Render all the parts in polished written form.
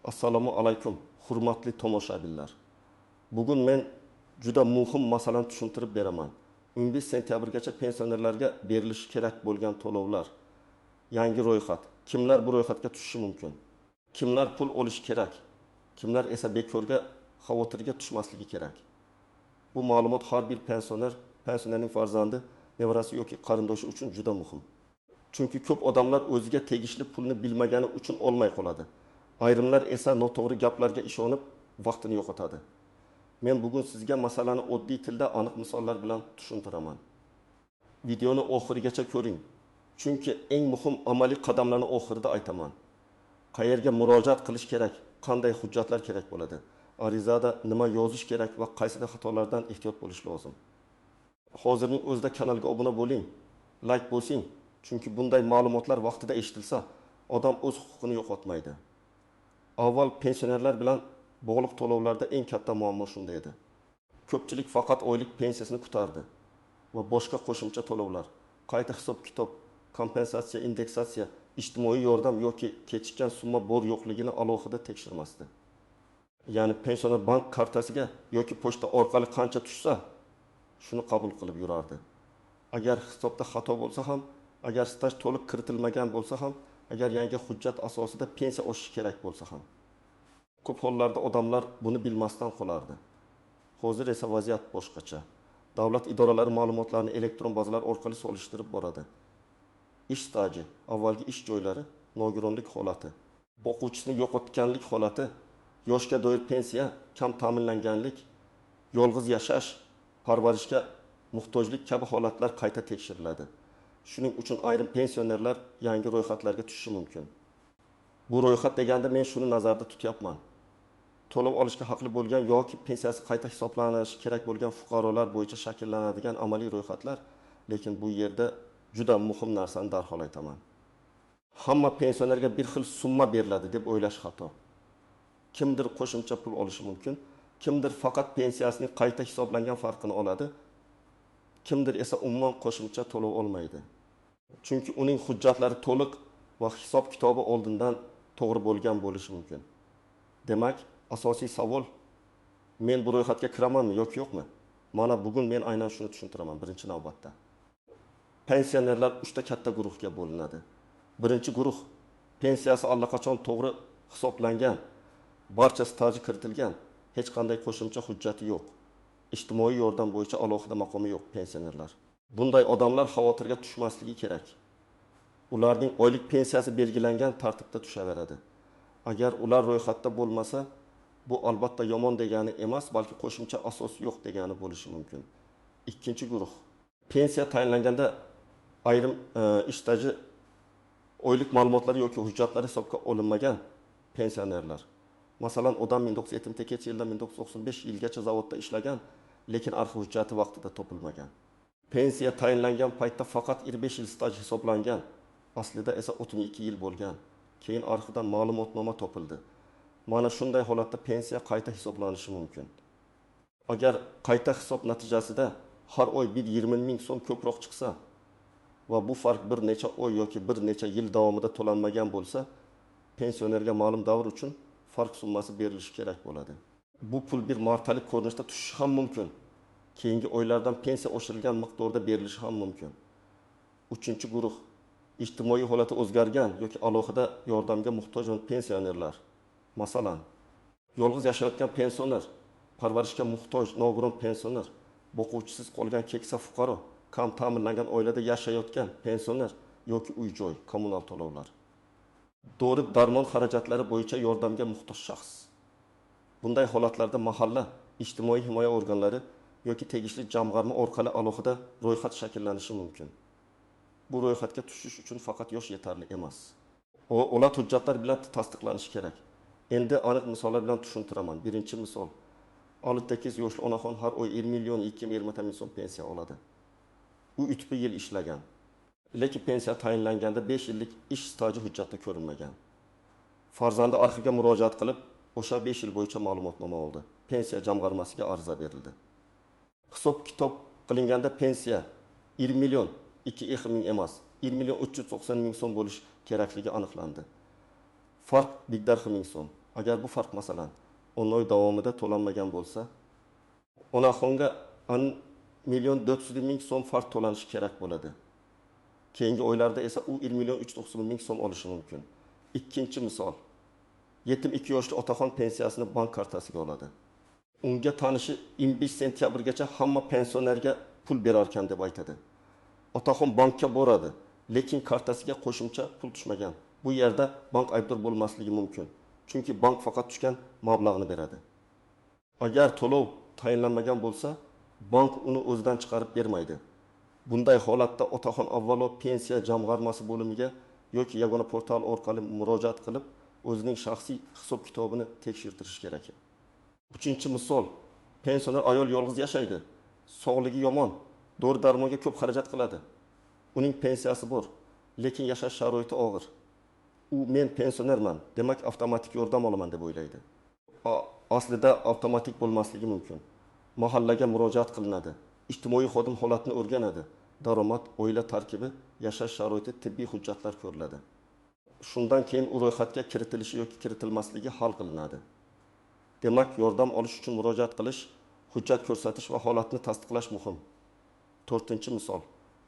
Assalomu alaykum, hurmatli tomoshabinlar. Bugun men juda muhim masalani tushuntirib beraman. 15 sentyabrgacha pensionerlarga berilishi kerak bo'lgan to'lovlar. Yangi ro'yxat. Kimlar bu ro'yxatga tushishi mumkin? Kimlar pul olishi kerak? Kimlar esa bekorga xavotirga tushmasligi kerak? Bu ma'lumot har bir pensioner, pensionerning farzandi, nevarasi yoki qarindoshi uchun juda muhim. Chunki ko'p odamlar o'ziga tegishli pulni bilmagani uchun olmay qoladi. Ayrimlar esa noto'g'ri gaplarga ishonib vaqtini yo'qotadi. Men bugun sizga masalani oddiy tilda aniq misollar bilan tushuntiraman. Videoni oxirigacha ko'ring. Chunki eng muhim amaliy qadamlarni oxirida aytaman. Qayerga murojaat qilish kerak, qanday hujjatlar kerak bo'ladi, arizada nima yozish kerak va qaysi xatolardan ehtiyot bo'lish lozim. Hozirning o'zida kanalga obuna bo'ling, like bosing, chunki bunday ma'lumotlar vaqtida eshitilsa, odam o'z huquqini yo'qotmaydi. Avval pensionerlar bilan bog'liq to'lovlarda eng katta muammo shunda edi. Ko'pchilik faqat oylik pensiyasini kutardi va boshqa qo'shimcha to'lovlar, qayta hisob-kitob, kompensatsiya, indeksatsiya, ijtimoiy yordam yoki kechikkan summa bor yo'qligini alohida tekshirmasdi. Ya'ni pensioner bank kartasiga yoki pochta orqali qancha tushsa, shuni qabul qilib yurardi. Agar hisobda xato bo'lsa ham, agar staj to'liq kiritilmagan bo'lsa ham, agar yangi hujjat asosida pensiya oshishi kerak bo'lsa ham. Ko'p hollarda odamlar buni bilmasdan qolardi. Hozir esa vaziyat boshqacha. Davlat idoralari ma'lumotlarni elektron bazalar orqali solishtirib boradi. Ish staji, avvalgi ish joylari, nogironlik holati, boquvchisini yo'qotganlik holati, yoshga doir pensiya, kam ta'minlanganlik, yolg'iz yashash, parvarishga muhtojlik kabi holatlar qayta tekshiriladi. Shuning uchun ayrim pensionerlar yangi ro'yxatlarga tushishi mumkin. Bu ro'yxat deganda men shuni nazarda tutyapman. To'lov olishga haqli bo'lgan yoki pensiyasi qayta hisoblanishi kerak bo'lgan fuqarolar bo'yicha shakllanadigan amaliy ro'yxatlar, lekin bu yerda juda muhim narsani darhol aytaman. Hamma pensionerga bir xil summa beriladi deb o'ylash xato. Kimdir qo'shimcha pul olishi mumkin, kimdir faqat pensiyasining qayta hisoblangan farqini oladi, kimdir esa umuman qo'shimcha to'lov olmaydi. Chunki uning hujjatlari to'liq va hisob-kitobi oldindan to'g'ri bo'lgan bo'lishi mumkin. Demak, asosiy savol, men bu ro'yxatga kiramanmi yoki yo'qmi? Mana bugun men aynan shuni tushuntiraman birinchi navbatda. Pensionerlar 3 ta katta guruhga bo'linadi. Birinchi guruh pensiyasi allaqachon to'g'ri hisoblangan, barcha staji kiritilgan, hech qanday qo'shimcha hujjati yo'q. Ijtimoiy yordam bo'yicha alohida maqomi yo'q pensionerlar. Bunday odamlar xavotirga tushmasligi kerak. Ularning oylik pensiyasi belgilangan tartibda tushaveradi. Agar ular ro'yxatda bo'lmasa, bu albatta yomon degani emas, balki qo'shimcha asos yo'q degani bo'lishi mumkin. Ikkinchi guruh pensiya tayinlanganda ayrim ish staji, oylik ma'lumotlari yoki hujjatlari hisobga olinmagan pensionerlar. Masalan, odam 1972-yildan 1995 yilgacha zavodda ishlagan, lekin arxiv hujjati vaqtida topilmagan. Pensiya tayinlangan paytda faqat 25 yil staj hisoblangan, aslida esa 32 yil bo'lgan. Keyin arxivdan ma'lumotnoma topildi. Mana shunday holatda pensiya qayta hisoblanishi mumkin. Agar qayta hisob natijasida har oy 20 ming so'm ko'proq chiqsa va bu farq bir necha oy yoki bir necha yil davomida to'lanmagan bo'lsa, pensionerga ma'lum davr uchun farq summasi berilishi kerak bo'ladi. Bu pul bir martalik ko'rinishda tushishi ham mumkin. Keyingi oylardan pensiya oshirilgan miqdorda berilishi ham mumkin. Uchinchi guruh ijtimoiy holati o'zgargan yoki alohida yordamga muhtoj pensionerlar. Masalan, yolg'iz yashayotgan pensioner, parvarishga muhtoj nogiron pensioner, boquvchisiz qolgan keksa fuqaro, kam ta'minlangan oilada yashayotgan pensioner yoki uy-joy, kommunal to'lovlar. Dori darmon xarajatlari bo'yicha yordamga muhtoj shaxs. Bunday holatlarda mahalla, ijtimoiy himoya organlari yoki tegishli jamg'arma orqali alohida ro'yxat shakllanishi mumkin. Bu ro'yxatga tushish uchun faqat yosh yetarli emas. Ular hujjatlar bilan tasdiqlanishi kerak. Endi aniq misollar bilan tushuntiraman. Birinchi misol. 68 yoshli onaxon har oy 1 million 220 ming so'm pensiya oladi. U 3 yil ishlagan. Lekin pensiya tayinlanganda 5 yillik ish staji hujjatda ko'rinmagan. Farzandi arxivga murojaat qilib, o'sha 5 yil bo'yicha ma'lumotnoma oldi. Pensiya jamg'armasiga ariza berildi. Hisob-kitob qilinganda pensiya 1 million 2 ming emas, 1 million 390 ming so'm bo'lishi kerakligi aniqlandi. Farq 1,5 ming so'm. Agar bu farq, masalan, 10 oy davomida to'lanmagan bo'lsa, onaxonga 1 400 000 so'm farq to'lanishi kerak bo'ladi. Keyingi oylarda esa u 1 390 000 so'm olishi mumkin. Ikkinchi misol. Yetim 2 yoshli otaxon pensiyasini bank kartasiga oladi. Unga tanishi 25 sentyabrgacha hamma pensionerga pul berarkan deb aytadi. Otaxon bankka boradi, lekin kartasiga qo'shimcha pul tushmagan. Bu yerda bank aybdor bo'lmasligi mumkin. Chunki bank faqat tushgan mablag'ni beradi. Agar to'lov tayinlanmagan bo'lsa, bank uni o'zidan chiqarib bermaydi. Bunday holatda otaxon avvalo pensiya jamg'armasi bo'limiga yoki yagona portal orqali murojaat qilib, o'zining shaxsiy hisob-kitobini tekshirtirishi kerak. Uchinchi misol. Pensioner ayol yolg'iz yashaydi. Sog'ligi yomon, dori-darmonga ko'p xarajat qiladi. Uning pensiyasi bor, lekin yashash sharoiti og'ir. U men pensionerman, demak avtomatik yordam olaman deb o'ylaydi. Aslida avtomatik bo'lmasligi mumkin. Mahallaga murojaat qilinadi. Ijtimoiy xodim holatni o'rganadi. Daromad, oila tarkibi, yashash sharoiti, tibbiy hujjatlar ko'riladi. Shundan keyin u ro'yxatga kiritilishi yoki kiritilmasligi hal qilinadi. Demak, yordam olish uchun murojaat qilish, hujjat ko'rsatish va holatni tasdiqlash muhim. To'rtinchi misol.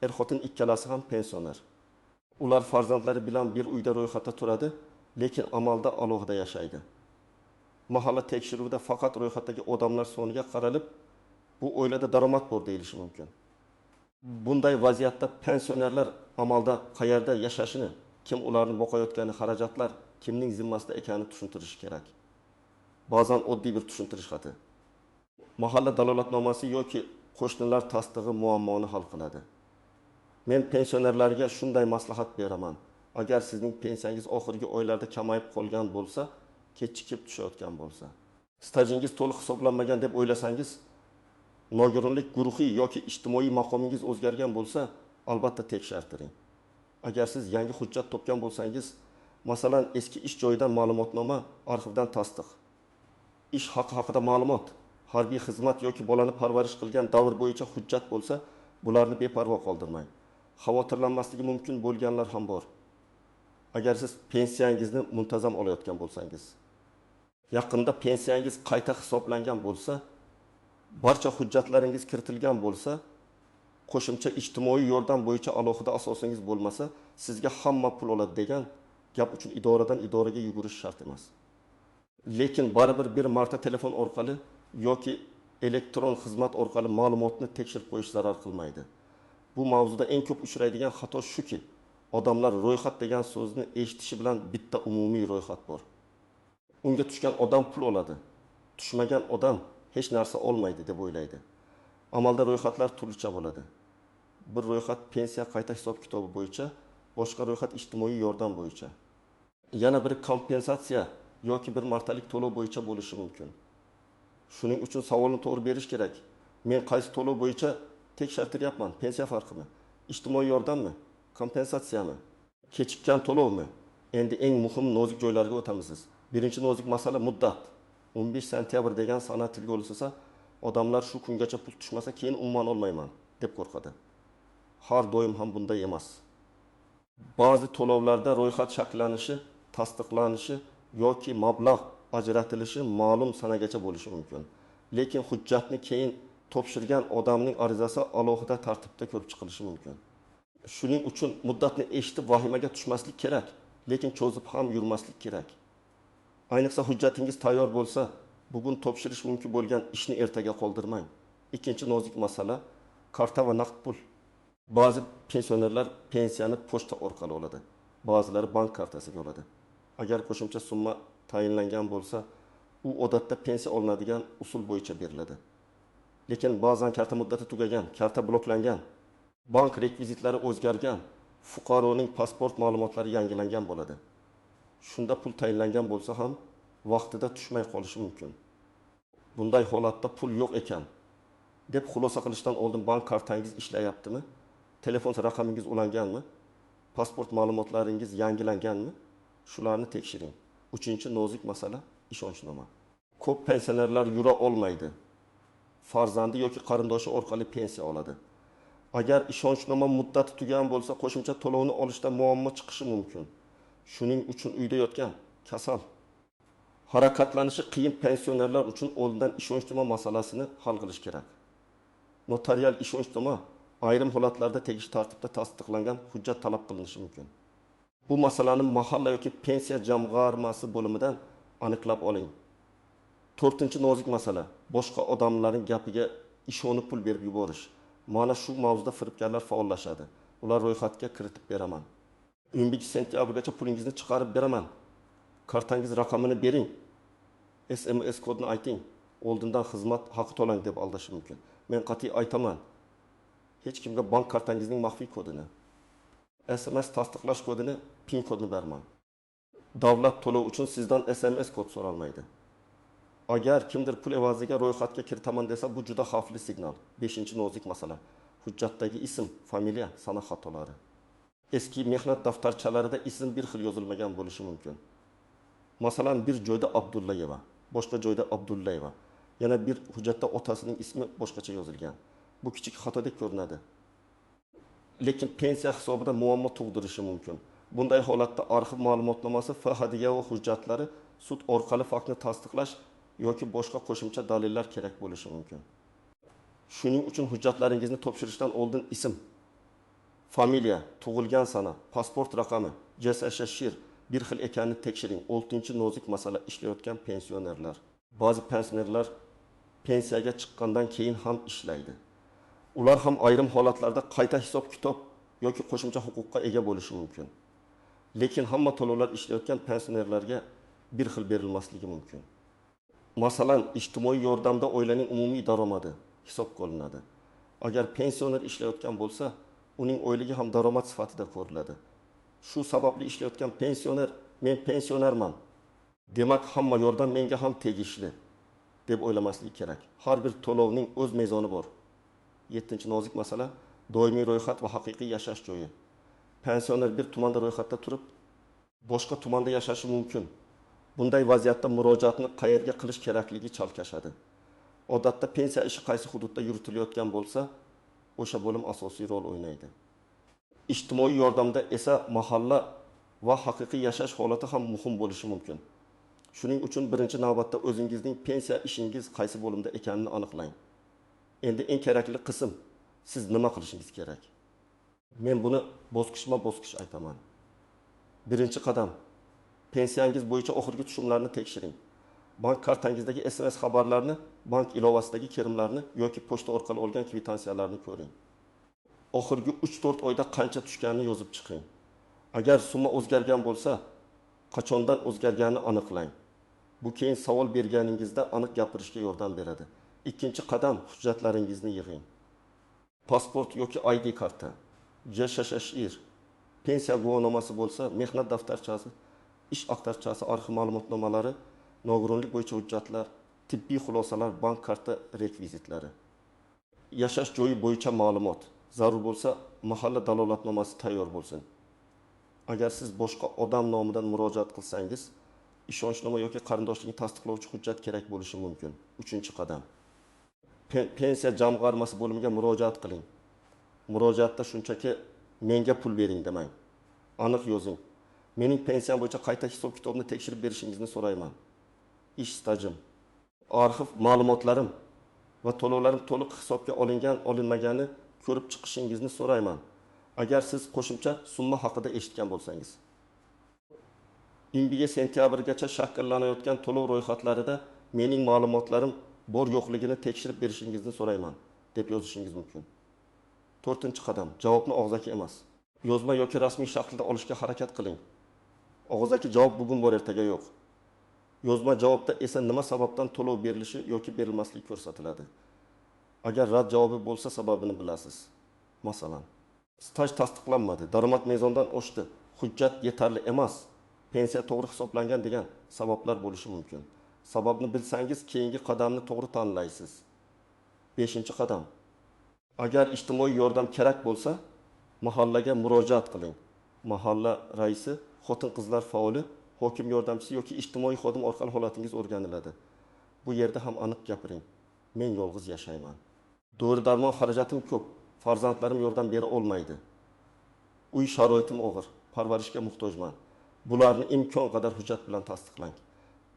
Er-xotin ikkalasi ham pensioner. Ular farzandlari bilan bir uyda ro'yxatda turadi, lekin amalda alohida yashaydi. Mahalla tekshiruvida faqat ro'yxatdagi odamlar soniga qaralib, bu oilada daromad bor deyilishi mumkin. Bunday vaziyatda pensionerlar amalda qayerda yashashini, kim ularni boqayotgani, xarajatlar kimning zimmasida ekanini tushuntirishi kerak. Ba'zan oddiy bir tushuntirish xati. Mahalla dalolatnomasi yoki qo'shnilar tasdig'i muammoni hal qiladi. Men pensionerlarga shunday maslahat beraman. Agar sizning pensiyangiz oxirgi oylarda kamayib qolgan bo'lsa, kechikib tushayotgan bo'lsa, stajingiz to'liq hisoblanmagan deb o'ylasangiz, nogironlik guruhi yoki ijtimoiy maqomingiz o'zgargan bo'lsa, albatta tekshirtiring. Agar siz yangi hujjat topgan bo'lsangiz, masalan, eski ish joyidan ma'lumotnoma, arxivdan tasdiq, ish haqi haqida ma'lumot, harbiy xizmat yoki bolani parvarish qilgan davr bo'yicha hujjat bo'lsa, bularni beparvo qoldirmang. Xavotirlanmasligi mumkin bo'lganlar ham bor. Agar siz pensiyangizni muntazam olayotgan bo'lsangiz, yaqinda pensiyangiz qayta hisoblangan bo'lsa, barcha hujjatlaringiz kiritilgan bo'lsa, qo'shimcha ijtimoiy yordam bo'yicha alohida asosingiz bo'lmasa, sizga hamma pul oladi degan gap uchun idoradan idoraga yugurish shart emas. Lekin baribir bir marta telefon orqali yoki elektron xizmat orqali ma'lumotni tekshirib qo'yish zarar qilmaydi. Bu mavzuda eng ko'p uchraydigan xato shuki, odamlar ro'yxat degan so'zni eshitishi bilan bitta umumiy ro'yxat bor. Unga tushgan odam pul oladi, tushmagan odam hech narsa olmaydi deb o'ylaydi. Amalda ro'yxatlar turlicha bo'ladi. Bir ro'yxat pensiya qayta hisob-kitobi bo'yicha, boshqa ro'yxat ijtimoiy yordam bo'yicha. Yana bir kompensatsiya yoki bir martalik to'lov bo'yicha bo'lishi mumkin. Shuning uchun savolni to'g'ri berish kerak. Men qaysi to'lov bo'yicha tekshirtiryapman? Pensiya farqimi? Ijtimoiy yordammi? Kompensatsiyami? Kechikkan to'lovmi? Endi eng muhim nozik joylarga o'tamiz. Birinchi nozik masala muddat. 15 sentyabr degan sana tilga olinsa, odamlar shu kungacha pul tushmasa keyin umuman olmayman deb qo'rqadi. Har doim ham bunday emas. Ba'zi to'lovlarda ro'yxat shakllanishi, tasdiqlanishi yoki mablag' ajratilishi ma'lum sanagacha bo'lishi mumkin. Lekin hujjatni keyin topshirgan odamning arizasi alohida tartibda ko'rib chiqilishi mumkin. Shuning uchun muddatni eshitib vahimaga tushmaslik kerak, lekin cho'zib ham yurmaslik kerak. Ayniqsa hujjatingiz tayyor bo'lsa, bugun topshirish mumkin bo'lgan ishni ertaga qoldirmang. Ikkinchi nozik masala karta va naqd pul. Ba'zi pensionerlar pensiyani pochta orqali oladi, ba'zilari bank kartasiga oladi. Agar qo'shimcha summa tayinlangan bo'lsa, u odatda pensiya olinadigan usul bo'yicha beriladi. Lekin ba'zan karta muddati tugagan, karta bloklangan, bank rekvizitlari o'zgargan, fuqaroning pasport ma'lumotlari yangilangan bo'ladi. Shunda pul tayinlangan bo'lsa ham vaqtida tushmay qolishi mumkin. Bunday holatda pul yo'q ekan deb xulosa qilishdan oldin bank kartangiz ishlayaptimi? Telefon raqamingiz ulanganmi? Pasport ma'lumotlaringiz yangilanganmi? Shularni tekshiring. Uchinchi nozik masala ishonchnoma. Ko'p pensionerlar yura olmaydi. Farzandi yoki qarindoshi orqali pensiya oladi. Agar ishonchnoma muddati tugagan bo'lsa, qo'shimcha to'lovni olishda muammo chiqishi mumkin. Shuning uchun uyda yotgan, kasal Harakatlanishi qiyin pensionerlar uchun oldindan ishonchnoma masalasini hal qilish kerak. Notarial ishonchnoma, ayrim holatlarda tegishli tartibda tasdiqlangan hujjat talab qilinishi mumkin. Bu masalani mahalla yoki pensiya jamg'armasi bo'limidan aniqlab oling. To'rtinchi nozik masala: boshqa odamlarning gapiga ishonib pul berib yuborish. Mana shu mavzuda firibgarlar faollashadi. Ular ro'yxatga kiritib beraman, 11 sentyabrgacha pulingizni chiqarib beraman, kartangiz raqamini bering, SMS kodini ayting, oldindan xizmat haqi to'lang, deb aldashi mumkin. Men qat'iy aytaman: hech kimga bank kartangizning maxfiy kodini, SMS tasdiqlash kodini, PIN kodini bermang. Davlat to'lov uchun sizdan SMS kod so'ralmaydi. Agar kimdir pul evaziga ro'yxatga kiritaman desa, bu juda xavfli signal. Beshinchi nozik masala: hujjatdagi ism, familiya, sana xatolari. Eski mehnat daftarchalarida ism bir xil yozilmagan bo'lishi mumkin. Masalan, bir joyda Abdullayeva, boshqa joyda Abdullayeva, yana bir hujjatda otasining ismi boshqacha yozilgan. Bu kichik xatodek ko'rinadi, lekin pensiya hisobida muammo tug'dirishi mumkin. Bunday holatda arxiv ma'lumotnomasi, FHDYO hujjatlari, sud orqali faktni tasdiqlash yoki boshqa qo'shimcha dalillar kerak bo'lishi mumkin. Shuning uchun hujjatlaringizni topshirishdan oldin ism, familiya, tug'ilgan sana, pasport raqami, JSShShIR bir xil ekanini tekshiring. Oltinchi nozik masala: ishlayotgan pensionerlar. Ba'zi pensionerlar pensiyaga chiqqandan keyin ham ishlaydi. Ular ham ayrim holatlarda qayta hisob kitob yoki qo'shimcha huquqqa ega bo'lishi mumkin, lekin hamma to'lovlar ishlayotgan pensionerlarga bir xil berilmasligi mumkin. Masalan, ijtimoiy yordamda oilaning umumiy daromadi hisobga olinadi. Agar pensioner ishlayotgan bo'lsa, uning oyligi ham daromad sifatida ko'riladi. Shu sababli ishlayotgan pensioner "Men pensionerman, demak hamma yordam menga ham tegishli", deb o'ylamasligi kerak. Har bir to'lovning o'z mezoni bor. Yettinchi nozik masala: doimiy ro'yxat va haqiqiy yashash joyi. Pensioner bir tumanda ro'yxatda turib, boshqa tumanda yashashi mumkin. Bunday vaziyatda murojaatni qayerga qilish kerakligi chalkashadi. Odatda pensiya ishi qaysi hududda yuritilayotgan bo'lsa, o'sha bo'lim asosiy rol o'ynaydi. Ijtimoiy yordamda esa mahalla va haqiqiy yashash holati ham muhim bo'lishi mumkin. Shuning uchun birinchi navbatda o'zingizning pensiya ishingiz qaysi bo'limda ekanini aniqlang. Endi eng kerakli qism: siz nima qilishingiz kerak? Men buni bosqichma bosqich aytaman. Birinchi qadam: pensiyangiz bo'yicha oxirgi tushumlarni tekshiring. Bank kartangizdagi SMS xabarlarni, bank ilovasidagi kirimlarni yoki pochta orqali olgan kvitansiyalarni ko'ring. Oxirgi 3-4 oyda qancha tushganini yozib chiqing. Agar summa o'zgargan bo'lsa, qachondan o'zgarganini aniqlang. Bu keyin savol berganingizda aniq gapirishga yordam beradi. Ikkinchi qadam: hujjatlaringizni yig'ing. Pasport yoki ID karta, JSShShIR, pensiya guvohnomasi bo'lsa, mehnat daftarchasi, ish axtarchasi, arxiv ma'lumotnomalari, nogironlik bo'yicha hujjatlar, tibbiy xulosalar, bank karta rekvizitlari, yashash joyi bo'yicha ma'lumot. Zarur bo'lsa, mahalla dalolatnomasi tayyor bo'lsin. Agar siz boshqa odam nomidan murojaat qilsangiz, ishonchnoma yoki qarindoshlikni tasdiqlovchi hujjat kerak bo'lishi mumkin. Uchinchi qadam: pensiya jamg'armasi bo'limiga murojaat qiling. Murojaatda shunchaki "Menga pul bering" demang. Aniq yozing: "Mening pensiyam bo'yicha qayta hisob kitobni tekshirib berishingizni so'rayman. Ish stajim, arxiv ma'lumotlarim va to'lovlarim to'liq hisobga olingan olinmagani ko'rib chiqishingizni so'rayman, agar siz qo'shimcha summa haqida eshitgan bo'lsangiz. 11 sentyabrgacha shakllanayotgan to'lov ro'yxatlarida mening ma'lumotlarim bor yo'qligini tekshirib berishingizni so'rayman", deb yozishingiz mumkin. To'rtinchi qadam: javobni og'zaki emas, yozma yoki rasmiy shaklda olishga harakat qiling. Og'zaki javob bugun bor, ertaga yo'q. Yozma javobda esa nima sababdan to'lov berilishi yoki berilmasligi ko'rsatiladi. Agar rad javobi bo'lsa, sababini bilasiz. Masalan, staj tasdiqlanmadi, daromad mezondan oshdi, hujjat yetarli emas, pensiya to'g'ri hisoblangan degan sabablar bo'lishi mumkin. Sababni bilsangiz, keyingi qadamni to'g'ri tanlaysiz. Beshinchi qadam: agar ijtimoiy yordam kerak bo'lsa, mahallaga murojaat qiling. Mahalla raisi, xotin qizlar faoli, hokim yordamchisi yoki ijtimoiy xodim orqali holatingiz o'rganiladi. Bu yerda ham aniq gapiring: "Men yolg'iz yashayman, dori darmon xarajatim ko'p, farzandlarim yordam bera olmaydi, uy sharoitim og'ir, parvarishga muhtojman." Bularni imkon qadar hujjat bilan tasdiqlang.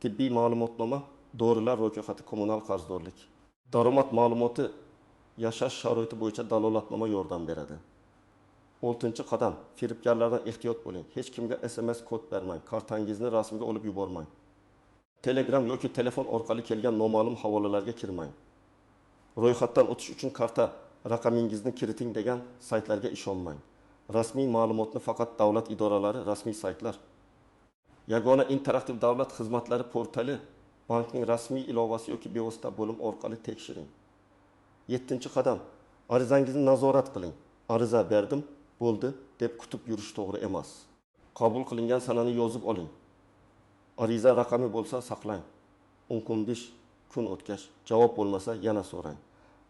Tibbiy ma'lumotnoma, dorilar ro'yxati, kommunal qarzdorlik. Daromad ma'lumoti, yashash sharoiti bo'yicha dalolatnoma yordam beradi. Oltinchi qadam: firibgarlardan ehtiyot bo'ling. Hech kimga SMS kod bermang, kartangizni rasmga olib yubormang. Telegram yoki telefon orqali kelgan noma'lum havolalarga kirmang. Ro'yxatdan o'tish uchun karta raqamingizni kiriting degan saytlarga ishonmang. Rasmiy ma'lumotni faqat davlat idoralari, rasmiy saytlar, Yagona interaktiv davlat xizmatlari portali, bankning rasmiy ilovasi yoki bevosita bo'lim orqali tekshiring. Yettinchi qadam: arizangizni nazorat qiling. Ariza berdim, bo'ldi deb kutib yurish to'g'ri emas. Qabul qilingan sanani yozib oling. Ariza raqami bo'lsa, saqlang. 10-15 kun o'tgach javob bo'lmasa, yana so'rang.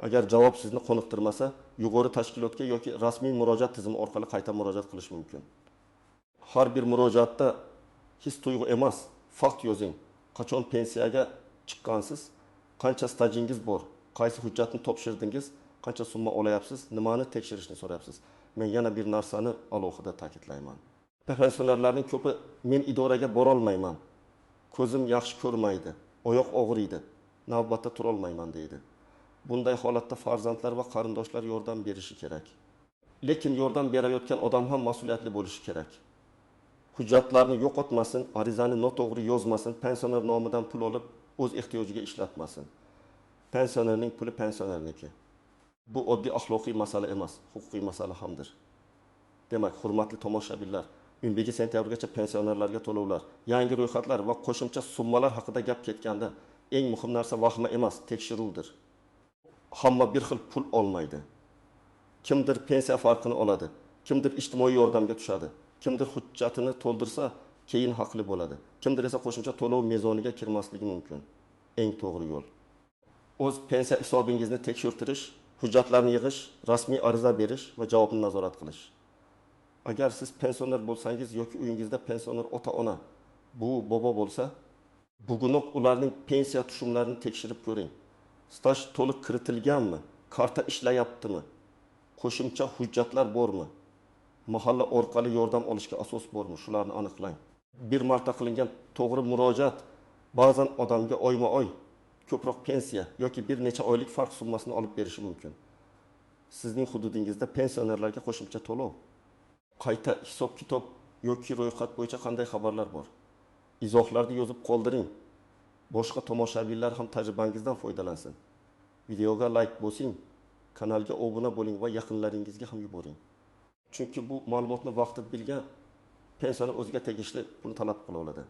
Agar javob sizni qoniqtirmasa, yuqori tashkilotga yoki rasmiy murojaat tizimi orqali qayta murojaat qilish mumkin. Har bir murojaatda his tuyg'u emas, fakt yozing. Qachon pensiyaga chiqqansiz, qancha stajingiz bor, qaysi hujjatni topshirdingiz, qancha summa olayapsiz, nimani tekshirishni so'rayapsiz. Men yana bir narsani alohida ta'kidlayman. Pensionerlarning ko'pi men idoraga borolmayman, ko'zim yaxshi ko'rmaydi, oyoq og'riydi, navbatda turolmayman deydi. Bunday holatda farzandlar va qarindoshlar yordam berishi kerak. Lekin yordam berayotgan odam ham mas'uliyatli bo'lishi kerak. Hujjatlarni yo'qotmasin, arizani noto'g'ri yozmasin, pensioner nomidan pul olib o'z ehtiyojiga ishlatmasin. Pensionerning puli pensionerniki. Bu oddiy axloqiy masala emas, huquqiy masala hamdir. Demak, hurmatli tomoshabinlar, 15 sentyabrgacha pensionerlarga to'lovlar, yangi ro'yxatlar va qo'shimcha summalar haqida gap ketganda eng muhim narsa vahima emas, tekshiruvdir. Hamma bir xil pul olmaydi. Kimdir pensiya farqini oladi, kimdir ijtimoiy yordamga tushadi, kimdir hujjatini to'ldirsa keyin haqli bo'ladi, kimdir esa qo'shimcha to'lov mezoniga kirmasligi mumkin. Eng to'g'ri yo'l: o'z pensiya hisobingizni tekshirtirish, hujjatlarni yig'ish, rasmiy ariza berish va javobni nazorat qilish. Agar siz pensioner bo'lsangiz yoki uyingizda pensioner ota-ona, buvi, bobo bo'lsa, bugunoq ularning pensiya tushumlarini tekshirib ko'ring. Staj to'liq kiritilganmi? Karta ishlayaptimi? Qo'shimcha hujjatlar bormi? Mahalla orqali yordam olishga asos bormi? Shularni aniqlang. Bir marta qilingan to'g'ri murojaat ba'zan odamga oyma-oy ko'proq pensiya yoki bir necha oylik farq summasini olib berishi mumkin. Sizning hududingizda pensionerlarga qo'shimcha to'lov, qayta hisob-kitob yoki ro'yxat bo'yicha qanday xabarlar bor? Izohlarda yozib qoldiring. Boshqa tomoshabinlar ham tajribangizdan foydalansin. Videoga like bosing, kanalga obuna bo'ling va yaqinlaringizga ham yuboring. Chunki bu ma'lumotni vaqtida bilgan pensioner o'ziga tegishli pulni talab qila oladi.